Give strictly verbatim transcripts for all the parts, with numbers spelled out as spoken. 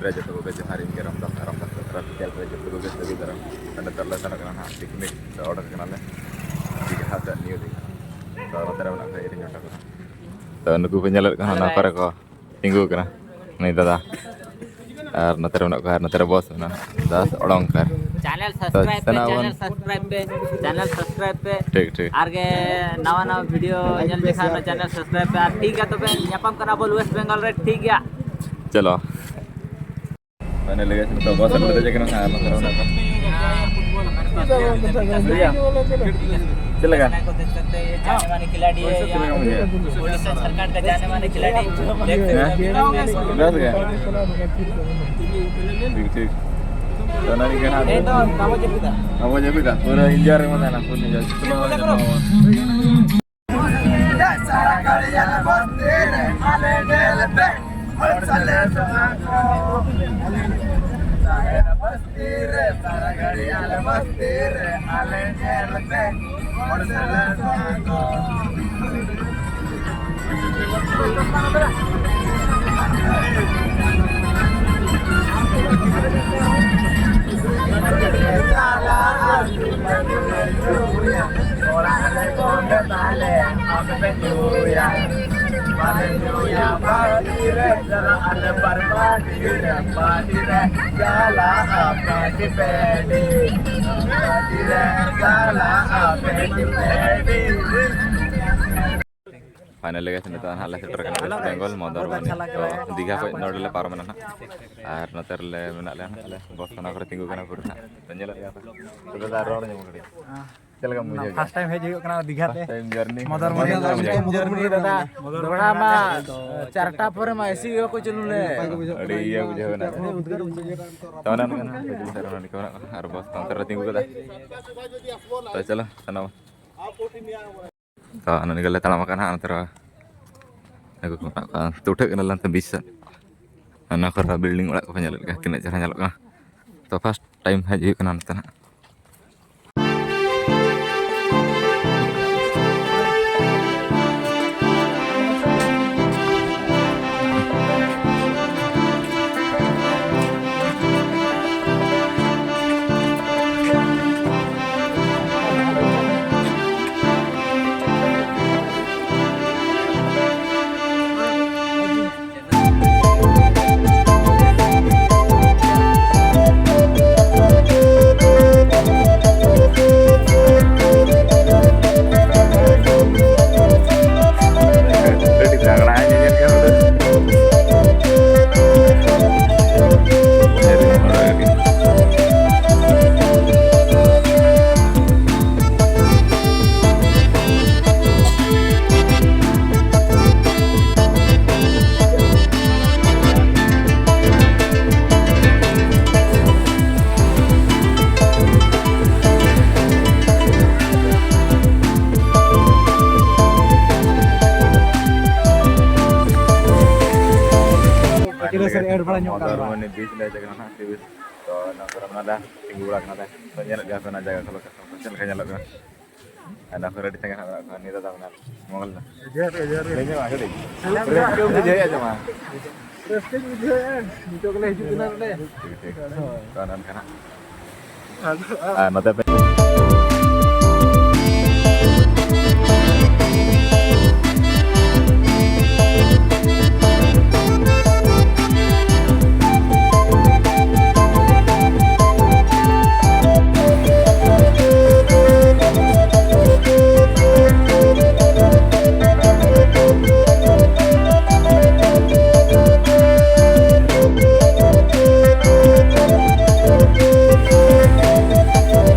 ᱨᱮ ᱡᱚᱛᱚ ᱠᱚᱜᱮ ᱡᱚᱦᱟᱨ, ᱤᱧ ᱜᱮ ᱨᱟᱢᱫᱟᱥ, ᱨᱟᱢᱫᱟᱥ ᱥᱟᱛᱨᱟ ᱚᱯᱷᱤᱥᱤᱭᱟᱞ ᱨᱮ ᱡᱚᱛᱚ ᱠᱚᱜᱮ ᱥᱟᱹᱜᱩᱱ ᱫᱟᱨᱟᱢ᱾ ᱟᱨ ᱱᱮᱛᱟᱨ ᱞᱮ ᱥᱮᱱᱚᱜ ᱠᱟᱱᱟ ᱱᱟᱦᱟᱜ ᱯᱤᱠᱱᱤᱠ, ᱛᱚ ᱚᱰᱚᱠ ᱠᱟᱱᱟᱞᱮ ᱫᱤᱜᱷᱟ ᱥᱮᱫ, ᱱᱤᱭᱩ ᱫᱤᱜᱷᱟ᱾ ᱛᱚ ᱱᱚᱛᱮ ᱨᱮ ᱢᱮᱱᱟᱜ ᱠᱚᱣᱟ ᱤᱨᱤᱧ ᱦᱚᱲ ᱛᱟᱠᱚ᱾ ᱛᱚ ᱱᱩᱠᱩ ᱯᱮ ᱧᱮᱞᱮᱫ ᱠᱟᱱᱟ ᱱᱚᱣᱟ ᱠᱚᱨᱮ ᱠᱚ ᱛᱤᱸᱜᱩ ᱠᱟᱱᱟ, ᱱᱩᱭ ᱫᱟᱫᱟ᱾ ᱟᱨ ᱱᱚᱛᱮ ᱨᱮ ᱢᱮᱱᱟᱜ ᱠᱚᱣᱟ, ᱟᱨ ᱱᱚᱛᱮ ᱨᱮ ᱵᱚᱥ ᱢᱮᱱᱟᱜᱼᱟ, ᱫᱟᱥ ᱚᱲᱚᱝᱠᱟᱨ᱾ ᱪᱮᱱᱮᱞ ᱛᱚ ᱥᱟᱵᱥᱠᱨᱟᱭᱤᱵ ᱯᱮ, ᱥᱮᱱᱚᱜ ᱟᱵᱚᱱ᱾ ᱪᱮᱱᱮᱞ ᱥᱟᱵᱥᱠᱨᱟᱭᱤᱵ ᱯᱮ, ᱪᱮᱱᱮᱞ ᱥᱟᱵᱥᱠᱨᱟᱭᱤᱵ ᱯᱮ᱾ ᱴᱷᱤᱠ, ᱴᱷᱤᱠ᱾ ᱟᱨ ᱜᱮ ᱱᱟᱣᱟ ᱱᱟᱣᱟ ᱵᱷᱤᱰᱤᱭᱳ ᱧᱮᱞ ᱞᱮᱠᱷᱟᱱ ᱚᱱᱟ ᱪᱮᱱᱮᱞ ᱥᱟᱵᱥᱠᱨᱟᱭᱤᱵ ᱯᱮ᱾ ᱟᱨ ᱴᱷᱤᱠ ᱜᱮᱭᱟ, ᱛᱚᱵᱮ ᱧᱟᱯᱟᱢ ᱠᱟᱱᱟ ᱵᱚᱱ ᱳᱭᱮᱥᱴ ᱵᱮᱝᱜᱚᱞ ᱨᱮ, ᱴᱷᱤᱠ ᱜᱮᱭᱟ᱾ ᱪᱚᱞᱚ᱾ ᱢᱟᱱᱮ ᱞᱟᱹᱭ ᱜᱟᱱᱚᱜᱼᱟ, ᱵᱚᱥ ᱨᱮ ᱫᱮᱡ ᱠᱟᱱᱟ ᱦᱟᱸᱜ, ᱱᱚᱛᱮ ᱨᱮ ᱢᱮᱱᱟᱜ ᱠᱚᱣᱟ᱾ ᱪᱮᱫ ᱞᱮᱠᱟ? ᱠᱚ ᱫᱮᱠᱷ ᱥᱟᱠᱛᱮ ᱦᱟᱭ, ᱡᱟᱱᱮ ᱢᱟᱱᱮ ᱠᱷᱤᱞᱟᱲᱤ ᱦᱟᱭ, ᱪᱮᱫ ᱞᱮᱠᱟ ᱵᱩᱡᱷᱟᱹᱜᱼᱟ? ᱳᱰᱤᱥᱟ ᱡᱷᱟᱲᱠᱷᱚᱸᱰ ᱠᱟ ᱡᱟᱱᱮ ᱢᱟᱱᱮ ᱠᱷᱤᱞᱟᱲᱤ, ᱫᱮᱠᱷ ᱥᱟᱠᱛᱮ ᱦᱟᱭ, ᱦᱮᱸ? ᱵᱮᱥ ᱜᱮ? ᱴᱷᱤᱠ, ᱴᱷᱤᱠ᱾ ᱛᱚ ᱚᱱᱟ ᱜᱮ ᱠᱟᱱᱟ᱾ ᱛᱮᱦᱮᱧ ᱫᱚ ᱵᱟᱵᱚ ᱡᱟᱹᱯᱤᱫᱟ᱾ ᱵᱟᱵᱚ ᱡᱟᱹᱯᱤᱫᱟ, ᱯᱩᱨᱟᱹ ᱤᱱᱡᱚᱭ ᱨᱮ ᱢᱮᱱᱟᱜᱼᱟ, ᱯᱩᱨᱟᱹ ᱤᱱᱡᱚᱭ᱾ ᱥᱟᱨᱟ ᱜᱷᱟᱹᱲᱤᱭᱟᱹ ᱵᱚᱥᱛᱤ ᱨᱮ ᱟᱞᱮ ᱧᱮᱞ ᱯᱮ, ᱦᱚᱲ ᱥᱟᱞᱮ ᱥᱚᱦᱟ ᱠᱚ᱾ ᱥᱟᱨᱟ ᱵᱚᱥᱛᱤ ᱨᱮ, ᱥᱟᱨᱟ ᱜᱷᱟᱹᱲᱤᱭᱟᱹ ᱵᱚᱥᱛᱤ ᱨᱮ ᱟᱞᱮ ᱧᱮᱞ ᱯᱮ, ᱦᱚᱲ ᱥᱟᱞᱮ ᱥᱚᱦᱟ ᱠᱚ᱾ ᱯᱷᱟᱭᱱᱟᱞᱤ ᱜᱟᱭᱥ, ᱱᱤᱛᱚᱜ ᱦᱟᱸᱜ ᱞᱮ ᱥᱮᱴᱮᱨ ᱠᱟᱱᱟ ᱳᱭᱮᱥᱴ ᱵᱮᱝᱜᱚᱞ, ᱢᱚᱫᱚᱨ ᱵᱚᱱᱤ᱾ ᱛᱚ ᱫᱤᱜᱷᱟ ᱠᱷᱚᱱ ᱱᱚᱰᱮ ᱞᱮ ᱯᱟᱨᱚᱢᱮᱱᱟ ᱦᱟᱸᱜ, ᱟᱨ ᱱᱚᱛᱮ ᱨᱮᱞᱮ ᱢᱮᱱᱟᱜ ᱞᱮᱭᱟ ᱦᱟᱸᱜ, ᱟᱞᱮ ᱵᱚᱥ ᱛᱷᱟᱱᱟ ᱠᱚᱨᱮ ᱛᱤᱸᱜᱩ ᱠᱟᱱᱟ ᱯᱩᱨᱟᱹ ᱦᱟᱸᱜ᱾ ᱛᱚ ᱧᱮᱞᱮᱫ ᱜᱮᱭᱟ ᱯᱮ, ᱛᱚᱵᱮ ᱫᱚ ᱟᱨ ᱨᱚᱲ ᱧᱚᱜ ᱠᱟᱹᱴᱤᱡ᱾ ᱪᱮᱫ ᱞᱮᱠᱟᱢ ᱵᱩᱡᱷᱟᱹᱣ ᱠᱮᱫᱟ? ᱯᱷᱟᱥᱴ ᱴᱟᱭᱤᱢ ᱦᱮᱡ ᱦᱩᱭᱩᱜ ᱠᱟᱱᱟ ᱫᱤᱜᱷᱟ ᱛᱮ᱾ ᱯᱷᱟᱥᱴ ᱴᱟᱭᱤᱢ ᱡᱟᱨᱱᱤ᱾ ᱢᱚᱫᱚᱨ ᱢᱚᱫᱚᱨ ᱢᱚᱫᱚᱨ ᱢᱚᱫᱚᱨ ᱡᱟᱨᱱᱤ ᱫᱟᱫᱟ᱾ ᱫᱚᱦᱲᱟ ᱢᱟ ᱪᱟᱨᱴᱟ ᱯᱚᱨᱮ ᱢᱟ ᱮᱥᱤ ᱜᱮ ᱵᱟᱠᱚ ᱪᱟᱹᱞᱩ ᱞᱮᱫ᱾ ᱟᱹᱰᱤ ᱤᱭᱟᱹ ᱵᱩᱡᱷᱟᱹᱣ ᱮᱱᱟ᱾ ᱛᱚ ᱚᱱᱮ ᱚᱱᱠᱟ ᱱᱟᱦᱟᱜ ᱱᱚᱰᱮ ᱠᱚ ᱢᱮᱱᱟᱜ ᱠᱚᱣᱟ ᱟᱨ ᱵᱚᱥ ᱛᱚ ᱚᱱᱛᱮ ᱨᱮ ᱛᱤᱸᱜᱩ ᱠᱟᱫᱟ᱾ ᱛᱚ ᱪᱚᱞᱚ ᱥᱮᱱᱚᱜ᱾ ᱛᱚ ᱱᱚᱰᱮ ᱜᱮᱞᱮ ᱛᱟᱲᱟᱢ ᱟᱠᱟᱱᱟ ᱦᱟᱸᱜ, ᱱᱚᱛᱮ ᱨᱮ ᱱᱩᱠᱩ ᱠᱚ ᱢᱮᱱᱟᱜ ᱠᱚᱣᱟ᱾ ᱛᱚ ᱩᱴᱷᱟᱹᱜ ᱠᱟᱱᱟᱞᱮ ᱱᱚᱛᱮ ᱵᱤᱪ ᱥᱮᱫ᱾ ᱚᱱᱟ ᱠᱚᱨᱮ ᱵᱤᱞᱰᱤᱝ ᱚᱲᱟᱜ ᱠᱚᱯᱮ ᱧᱮᱞᱮᱫ ᱜᱮᱭᱟ, ᱛᱤᱱᱟᱹᱜ ᱪᱮᱦᱨᱟ ᱧᱮᱞᱚᱜ ᱠᱟᱱᱟ᱾ ᱛᱚ ᱯᱷᱟᱥᱴ ᱴᱟᱭᱤᱢ ᱦᱮᱡ ᱦᱩᱭᱩᱜ ᱠᱟᱱᱟ ᱱᱚᱛᱮ ᱱᱟᱜ᱾ ᱨᱮ ᱥᱮ ᱮᱰ ᱵᱟᱲᱟ ᱧᱚᱜ ᱠᱟᱱ ᱵᱟᱭ? ᱢᱚᱫᱷᱩᱨᱢᱚᱱᱤ ᱵᱤᱪ ᱞᱮ ᱦᱮᱡ ᱟᱠᱟᱱᱟ ᱱᱟᱦᱟᱜ, ᱥᱤ ᱵᱤᱪ᱾ ᱛᱚ, ᱱᱚᱣᱟ ᱠᱚᱨᱮ ᱢᱮᱱᱟᱜᱼᱟ, ᱛᱤᱸᱜᱩ ᱵᱟᱲᱟ ᱠᱟᱱᱟ ᱞᱮ᱾ ᱛᱚ, ᱧᱮᱞᱮᱫ ᱜᱮᱭᱟ ᱯᱮ ᱚᱱᱟ ᱡᱟᱭᱜᱟ ᱠᱚ, ᱞᱳᱠᱮᱥᱚᱱ ᱠᱚ ᱪᱮᱫ ᱞᱮᱠᱟ ᱧᱮᱞᱚᱜ ᱠᱟᱱᱟ᱾ ᱟᱨ ᱱᱚᱣᱟ ᱠᱚᱨᱮ ᱟᱹᱰᱤ ᱥᱟᱸᱜᱮ ᱦᱟᱸᱜ ᱢᱮᱱᱟᱜ ᱠᱚᱣᱟ᱾ ᱱᱤᱭᱟᱹ ᱫᱟᱫᱟ ᱢᱮᱱᱟᱭᱟ, ᱢᱚᱝᱜᱚᱞ ᱫᱟ᱾ ᱡᱚᱦᱟᱨ ᱜᱮ, ᱡᱚᱦᱟᱨ ᱜᱮ᱾ ᱞᱟᱹᱭ ᱧᱚᱜ ᱢᱮ, ᱦᱩᱰᱤᱧ᱾ ᱨᱟᱹᱥᱠᱟᱹᱢ ᱵᱩᱡᱷᱟᱹᱣᱮᱫᱼᱟ ᱪᱮ ᱵᱟᱝ? ᱨᱟᱹᱥᱠᱟᱹᱧ ᱵᱩᱡᱷᱟᱹᱣᱮᱫᱼᱟ, ᱱᱤᱛᱚᱜ ᱜᱮᱞᱮ ᱦᱤᱡᱩᱜ ᱠᱟᱱᱟ ᱱᱚᱰᱮ᱾ ᱴᱷᱤᱠ, ᱴᱷᱤᱠ᱾ ᱦᱳᱭ᱾ ᱛᱚ, ᱱᱚᱝᱠᱟ ᱱᱟᱜ᱾ ᱟᱫᱚ ᱟᱨ ᱱᱚᱛᱮ ᱯᱮ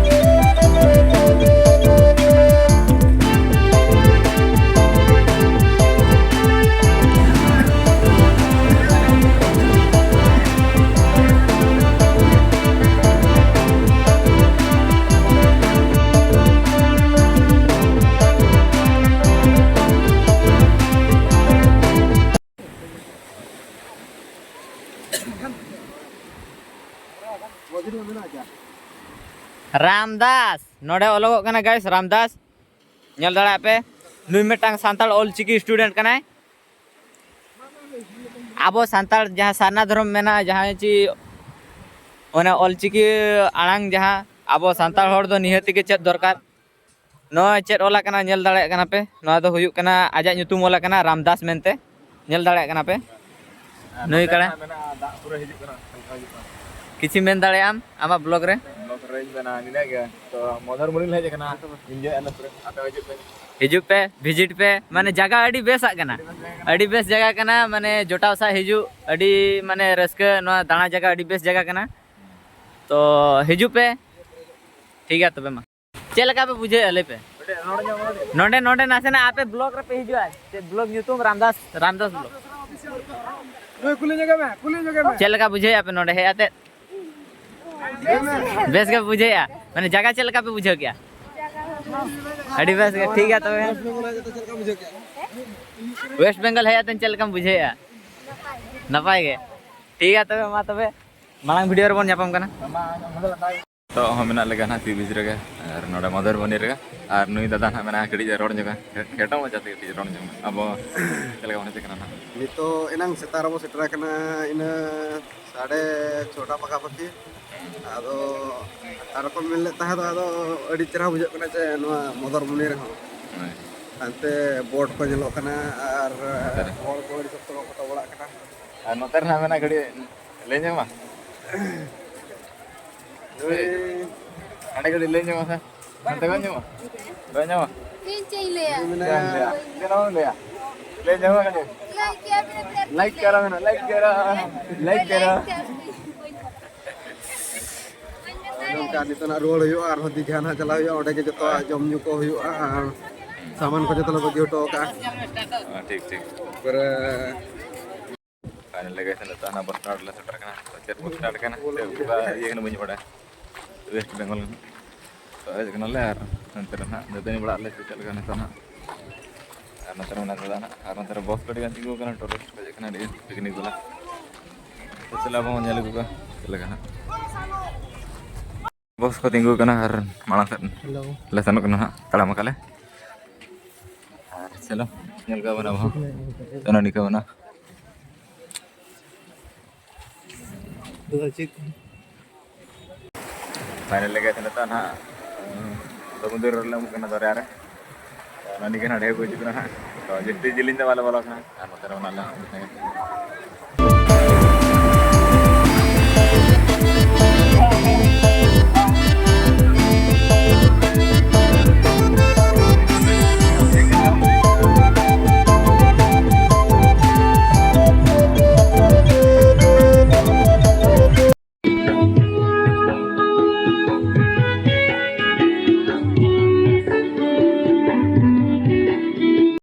ᱨᱟᱢᱫᱟᱥ, ᱱᱚᱰᱮ ᱚᱞᱚᱜᱚᱜ ᱠᱟᱱᱟ guys, ᱨᱟᱢᱫᱟᱥ᱾ ᱧᱮᱞ ᱫᱟᱲᱮᱭᱟᱜ ᱯᱮ, ᱱᱩᱭ ᱢᱤᱫᱴᱟᱝ ᱥᱟᱱᱛᱟᱲ ᱚᱞᱪᱤᱠᱤ student ᱠᱟᱱᱟᱭ᱾ ᱟᱵᱚ ᱥᱟᱱᱛᱟᱲ ᱡᱟᱦᱟᱸ ᱥᱟᱨᱱᱟ ᱫᱷᱚᱨᱚᱢ ᱢᱮᱱᱟᱜᱼᱟ, ᱡᱟᱦᱟᱸᱭ ᱪᱮ ᱚᱱᱟ ᱚᱞᱪᱤᱠᱤ ᱟᱲᱟᱝ, ᱡᱟᱦᱟᱸ ᱟᱵᱚ ᱥᱟᱱᱛᱟᱲ ᱦᱚᱲ ᱫᱚ ᱱᱤᱦᱟᱹᱛ ᱜᱮ ᱪᱮᱫ ᱫᱚᱨᱠᱟᱨ᱾ ᱱᱚᱜᱼᱚᱭ ᱪᱮᱫ ᱚᱞ ᱟᱠᱟᱱᱟ, ᱧᱮᱞ ᱫᱟᱲᱮᱭᱟᱜ ᱠᱟᱱᱟ ᱯᱮ, ᱱᱚᱣᱟ ᱫᱚ ᱦᱩᱭᱩᱜ ᱠᱟᱱᱟ, ᱟᱡᱟᱜ ᱧᱩᱛᱩᱢ ᱚᱞ ᱟᱠᱟᱱᱟ ᱨᱟᱢᱫᱟᱥ ᱢᱮᱱᱛᱮ, ᱧᱮᱞ ᱫᱟᱲᱮᱭᱟᱜ ᱠᱟᱱᱟ ᱯᱮ᱾ ᱟᱨ ᱱᱩᱭ ᱱᱚᱛᱮ ᱠᱟᱱᱟ᱾ ᱨᱮᱱᱟᱜ ᱢᱮᱱᱟᱜᱼᱟ, ᱫᱟᱜ ᱯᱩᱨᱟᱹ ᱦᱤᱡᱩᱜ ᱠᱟᱱᱟ, ᱦᱟᱞᱠᱟ ᱦᱤᱡᱩᱜ ᱠᱟᱱᱟ᱾ ᱠᱤᱪᱷᱩ ᱢᱮᱱ ᱫᱟᱲᱮᱭᱟᱜ ᱟᱢ ᱟᱢᱟᱜ blog ᱨᱮ? Blog ᱨᱮᱧ ᱢᱮᱱᱟ ᱱᱤᱱᱟᱹᱜ ᱜᱮ᱾ ᱛᱚ, ᱢᱚᱫᱷᱩᱨᱢᱚᱱᱤ ᱞᱮ ᱦᱮᱡ ᱟᱠᱟᱱᱟ, enjoy ᱟᱞᱮ ᱯᱩᱨᱟᱹ᱾ ᱟᱯᱮ ᱦᱤᱡᱩᱜ ᱯᱮ᱾ ᱦᱤᱡᱩᱜ ᱯᱮ, visit ᱯᱮ, ᱢᱟᱱᱮ ᱡᱟᱭᱜᱟ ᱟᱹᱰᱤ ᱵᱮᱥᱟᱜ ᱠᱟᱱᱟ, ᱟᱹᱰᱤ ᱵᱮᱥ ᱡᱟᱭᱜᱟ ᱠᱟᱱᱟ, ᱢᱟᱱᱮ ᱡᱚᱴᱟᱣ ᱥᱟᱶ ᱦᱤᱡᱩᱜ ᱟᱹᱰᱤ ᱢᱟᱱᱮ ᱨᱟᱹᱥᱠᱟᱹ, ᱱᱚᱣᱟ ᱫᱟᱬᱟ ᱡᱟᱭᱜᱟ ᱟᱹᱰᱤ ᱵᱮᱥ ᱡᱟᱭᱜᱟ ᱠᱟᱱᱟ᱾ ᱛᱚ, ᱦᱤᱡᱩᱜ ᱯᱮ, ᱴᱷᱤᱠ ᱜᱮᱭᱟ ᱛᱚᱵᱮ ᱢᱟ᱾ ᱪᱮᱫ ᱞᱮᱠᱟ ᱯᱮ ᱵᱩᱡᱷᱟᱹᱣᱮᱫᱼᱟ ᱞᱟᱹᱭ ᱯᱮ? ᱱᱚᱰᱮ, ᱱᱚᱰᱮ ᱧᱚᱜ ᱢᱟ ᱠᱟᱹᱴᱤᱡ᱾ ᱱᱚᱰᱮ, ᱱᱚᱰᱮ ᱱᱟᱥᱮᱱᱟᱜ ᱟᱯᱮ blog ᱨᱮᱯᱮ ᱦᱤᱡᱩᱜᱼᱟ᱾ ᱪᱮᱫ blog ᱧᱩᱛᱩᱢ? ᱨᱟᱢᱫᱟᱥ, ᱨᱟᱢᱫᱟᱥ blog᱾ ᱱᱩᱭ ᱠᱩᱞᱤ ᱧᱚᱜᱮ ᱢᱮ, ᱠᱩᱞᱤ ᱧᱚᱜᱮ ᱢᱮ᱾ ᱪᱮᱫ ᱞᱮᱠᱟ ᱵᱩᱡᱷᱟᱹᱣᱮᱫᱼᱟ ᱯᱮ ᱱᱚᱰᱮ ᱦᱮᱡ ᱟᱛᱮᱫ? ᱵᱮᱥ ᱜᱮ ᱵᱩᱡᱷᱟᱹᱣᱮᱫᱼᱟ? ᱢᱟᱱᱮ ᱡᱟᱭᱜᱟ ᱪᱮᱫ ᱞᱮᱠᱟ ᱯᱮ ᱵᱩᱡᱷᱟᱹᱣ ᱠᱮᱫᱼᱟ? ᱟᱹᱰᱤ ᱵᱮᱥ ᱜᱮ, ᱴᱷᱤᱠ ᱜᱮᱭᱟ ᱛᱚᱵᱮ᱾ West Bengal ᱦᱮᱡ ᱟᱛᱮᱫ ᱪᱮᱫ ᱞᱮᱠᱟᱢ ᱵᱩᱡᱷᱟᱹᱣ ᱠᱮᱫᱼᱟ? ᱱᱟᱯᱟᱭ ᱜᱮ᱾ ᱴᱷᱤᱠ ᱜᱮᱭᱟ, ᱛᱚᱵᱮ ᱢᱟ ᱛᱚᱵᱮ ᱢᱟᱲᱟᱝ ᱵᱷᱤᱰᱤᱭᱳ ᱨᱮᱵᱚᱱ ᱧᱟᱯᱟᱢ ᱠᱟᱱᱟ᱾ ᱱᱤᱛᱚᱜ ᱦᱚᱸ ᱢᱮᱱᱟᱜ ᱞᱮᱜᱮ ᱱᱟᱦᱟᱜ ᱥᱤ ᱵᱤᱪ ᱨᱮᱜᱮ, ᱟᱨ ᱱᱚᱰᱮ ᱢᱚᱫᱷᱩᱨᱵᱚᱱᱤ ᱨᱮᱜᱮ᱾ ᱟᱨ ᱱᱩᱭ ᱫᱟᱫᱟ ᱱᱟᱦᱟᱜ ᱢᱮᱱᱟᱜᱼᱟ, ᱠᱟᱹᱴᱤᱡ ᱮ ᱨᱚᱲ ᱧᱚᱜᱟ, ᱠᱷᱮ- ᱠᱷᱮᱴᱚ ᱢᱟᱪᱷᱟ ᱛᱮ ᱠᱟᱹᱴᱤᱡ ᱨᱚᱲ ᱧᱚᱜᱟ᱾ ᱟᱵᱚ ᱪᱮᱫ ᱞᱮᱠᱟ ᱵᱚᱱ ᱦᱮᱡ ᱟᱠᱟᱱᱟ ᱱᱟᱦᱟᱜ? ᱱᱤᱛᱚᱜ ᱮᱱᱟᱝ ᱥᱮᱛᱟᱜ ᱨᱮᱵᱚ ᱥᱮᱴᱮᱨ ᱟᱠᱟᱱᱟ, ᱤᱱᱟᱹ ᱥᱟᱲᱮ ᱪᱷᱚᱴᱟ ᱯᱟᱠᱟᱯᱟᱠᱤ᱾ ᱟᱫᱚ ᱟᱨ ᱠᱚ ᱢᱮᱱ ᱞᱮᱫ ᱛᱟᱦᱮᱸ ᱫᱚ, ᱟᱫᱚ ᱟᱹᱰᱤ ᱪᱮᱦᱨᱟ ᱵᱩᱡᱷᱟᱹᱜ ᱠᱟᱱᱟ ᱡᱮ ᱱᱚᱣᱟ ᱢᱚᱫᱷᱩᱨᱵᱚᱱᱤ ᱨᱮᱦᱚᱸ᱾ ᱦᱳᱭ᱾ ᱦᱟᱱᱛᱮ ᱵᱳᱴ ᱠᱚ ᱧᱮᱞᱚᱜ ᱠᱟᱱᱟ ᱟᱨ ᱱᱚᱛᱮ ᱨᱮ᱾ ᱦᱚᱲ ᱠᱚ ᱟᱹᱰᱤ ᱥᱚᱠᱛᱚ ᱠᱚ ᱯᱷᱳᱴᱳ ᱵᱟᱲᱟᱜ ᱠᱟᱱᱟ᱾ ᱟᱨ ᱱᱚᱛᱮ ᱨᱮ ᱱᱟᱦᱟᱜ ᱢᱮᱱᱟᱜ ᱜᱟᱹᱰᱤ, ᱞᱟᱹᱭ ᱧᱟᱢᱟ? ᱱᱩᱭ ᱦᱟᱸᱰᱮ ᱜᱟᱹᱰᱤ ᱞᱟᱹᱭ ᱧᱟᱢᱟ ᱥᱮ? ᱱᱚᱛᱮ ᱵᱟᱝ ᱧᱟᱢᱟ? ᱵᱟᱝ ᱧᱟᱢᱟ? ᱤᱧ ᱪᱮᱫ ᱤᱧ ᱞᱟᱹᱭᱟ? ᱪᱮᱫ ᱮᱢ ᱞᱟᱹᱭᱟ? ᱪᱮᱫ ᱦᱚᱸ ᱵᱟᱢ ᱞᱟᱹᱭᱟ? ᱞᱟᱹᱭ ᱧᱟᱢᱟ ᱠᱟᱹᱴᱤᱡ? ᱞᱟᱭᱤᱠ ᱠᱮᱭᱟ ᱯᱮ, ᱯᱮ ᱞᱟᱭᱤᱠ ᱠᱮᱭᱟ, ᱢᱮᱱᱟ, ᱞᱟᱭᱤᱠ ᱠᱮᱭᱟ, ᱞᱟᱭᱤᱠ ᱠᱮᱭᱟ᱾ ᱱᱚᱝᱠᱟ ᱱᱤᱛᱚᱜ ᱱᱟᱜ ᱨᱩᱣᱟᱹᱲ ᱦᱩᱭᱩᱜᱼᱟ, ᱟᱨᱦᱚᱸ ᱫᱤᱜᱷᱟ ᱱᱟᱜ ᱪᱟᱞᱟᱣ ᱦᱩᱭᱩᱜᱼᱟ, ᱚᱸᱰᱮ ᱜᱮ ᱡᱚᱛᱚᱣᱟᱜ ᱡᱚᱢ ᱧᱩ ᱠᱚ ᱦᱩᱭᱩᱜᱼᱟ, ᱟᱨ ᱥᱟᱢᱟᱱ ᱠᱚ ᱡᱚᱛᱚ ᱞᱮ ᱵᱟᱹᱜᱤ ᱦᱚᱴᱚ ᱠᱟᱜᱼᱟ᱾ ᱦᱮᱸ, ᱴᱷᱤᱠ, ᱴᱷᱤᱠ᱾ ᱯᱩᱨᱟᱹ ᱯᱷᱟᱭᱱᱟᱞ ᱞᱮ ᱜᱟᱛᱮ ᱱᱤᱛᱚᱜ ᱦᱟᱱᱟ ᱵᱟᱥ ᱥᱴᱮᱱᱰ ᱨᱮᱞᱮ ᱥᱮᱴᱮᱨ ᱠᱟᱱᱟ᱾ ᱪᱮᱫ ᱵᱟᱥ ᱥᱴᱮᱱᱰ ᱠᱟᱱᱟ? ᱪᱮᱫ ᱚᱠᱟ ᱤᱭᱟᱹ ᱠᱟᱱᱟ ᱵᱟᱹᱧ ᱵᱟᱲᱟᱭᱟ᱾ ᱳᱭᱮᱥᱴ ᱵᱮᱝᱜᱚᱞ ᱠᱟᱱᱟ᱾ ᱛᱚ ᱦᱮᱡ ᱠᱟᱱᱟᱞᱮ ᱟᱨ ᱱᱚᱱᱛᱮ ᱨᱮ ᱱᱟᱦᱟᱜ ᱫᱟᱹᱛᱟᱹᱱᱤ ᱵᱟᱲᱟᱜ ᱟᱞᱮ ᱥᱮ ᱪᱮᱫ ᱞᱮᱠᱟ ᱱᱤᱛᱚᱜ ᱱᱟᱦᱟᱜ᱾ ᱟᱨ ᱱᱚᱛᱮ ᱨᱮ ᱢᱮᱱᱟᱜ ᱠᱟᱫᱟ ᱱᱟᱦᱟᱜ᱾ ᱟᱨ ᱱᱚᱛᱮ ᱨᱮ ᱵᱚᱥ ᱠᱚ ᱟᱹᱰᱤ ᱜᱟᱱ ᱛᱤᱸᱜᱩ ᱟᱠᱟᱱᱟ, ᱴᱩᱨᱤᱥᱴ ᱠᱚ ᱦᱮᱡ ᱟᱠᱟᱱᱟ ᱟᱹᱰᱤ ᱜᱟᱱ ᱯᱤᱠᱱᱤᱠ ᱵᱟᱞᱟ᱾ ᱛᱚ ᱪᱚᱞᱚ ᱟᱵᱚ ᱦᱚᱸ ᱧᱮᱞ ᱟᱹᱜᱩ ᱠᱚᱣᱟ ᱪᱮᱫ ᱞᱮᱠᱟ ᱱᱟᱦᱟᱜ᱾ ᱵᱚᱥ ᱠᱚ ᱛᱤᱸᱜᱩ ᱟᱠᱟᱱᱟ ᱟᱨ ᱢᱟᱲᱟᱝ ᱥᱮᱫ ᱦᱮᱞᱳ᱾ ᱞᱮ ᱥᱮᱱᱚᱜ ᱠᱟᱱᱟ ᱱᱟᱦᱟᱜ, ᱛᱟᱲᱟᱢ ᱟᱠᱟᱫ ᱞᱮ᱾ ᱟᱨ ᱪᱚᱞᱚ ᱧᱮᱞ ᱠᱚᱣᱟ ᱵᱚᱱ ᱟᱵᱚ ᱦᱚᱸ᱾ ᱛᱚ ᱱᱚᱰᱮ ᱠᱚ ᱢᱮᱱᱟᱜᱼᱟ᱾ ᱫᱟᱫᱟ, ᱪᱮᱫ? ᱯᱷᱟᱭᱱᱟᱞ ᱞᱮ ᱜᱟᱛᱮ ᱱᱤᱛᱚᱜ ᱱᱟᱦᱟᱜ ᱥᱚᱢᱩᱫᱨᱚ ᱨᱮᱞᱮ ᱩᱢᱩᱜ ᱠᱟᱱᱟ ᱫᱚᱨᱭᱟ ᱨᱮ᱾ ᱛᱚ ᱱᱟᱹᱱᱤ ᱜᱮ ᱱᱟᱦᱟᱜ ᱰᱷᱮᱣ ᱠᱚ ᱦᱤᱡᱩᱜ ᱠᱟᱱᱟ ᱱᱟᱦᱟᱜ᱾ ᱛᱚ ᱡᱟᱹᱥᱛᱤ ᱡᱤᱞᱤᱧ ᱫᱚ ᱵᱟᱞᱮ ᱵᱚᱞᱚ ᱠᱟᱱᱟ᱾ ᱟᱨ ᱱᱚᱛᱮ ᱨᱮ ᱢᱮᱱᱟᱜ ᱞᱮᱭᱟ ᱱᱟᱦᱟᱜ ᱢᱤᱫᱴᱟᱝ